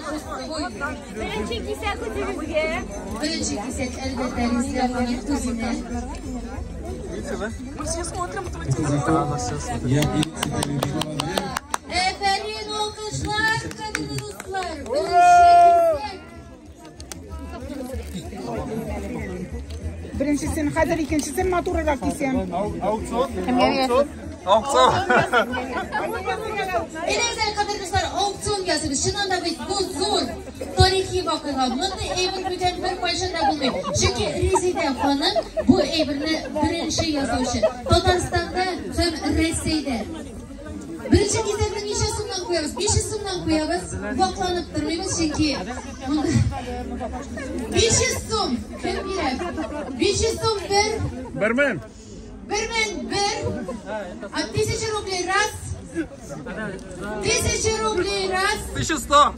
куймый. Беренче кисәк үзегезгә. Беренче кисәк, әлбәттә, Резидә ханым үзенә. Мы все смотрим твой телефон. Я себя любимого Андрея. Әфәрин, алкышлар, кадерле дуслар. Беренче кисәк. Беренчесен хәзер, икенчесен матуррак кисәм. Аукцион. Аукцион. Аукцион. Әйдәгез әле, кадерле дуслар, аукцион ясыйбыз. Чыннан да бит бу зур тарихи вакыйга. Мондый әйбер бүтән беркайчан да булмый. Чөнки Резидә ханым бу әйберне беренче ясаучы. Татарстанда һәм Рәсәйдә. Беренче кисәкне ничә сумнан куябыз? 500 сумнан куябыз. Вакланып тормыйбыз, чөнки монда 500 сум кем бирә? 500 сум бер. 1000. 1001. А 1000 рублей раз. 1000 рублей раз. 1100.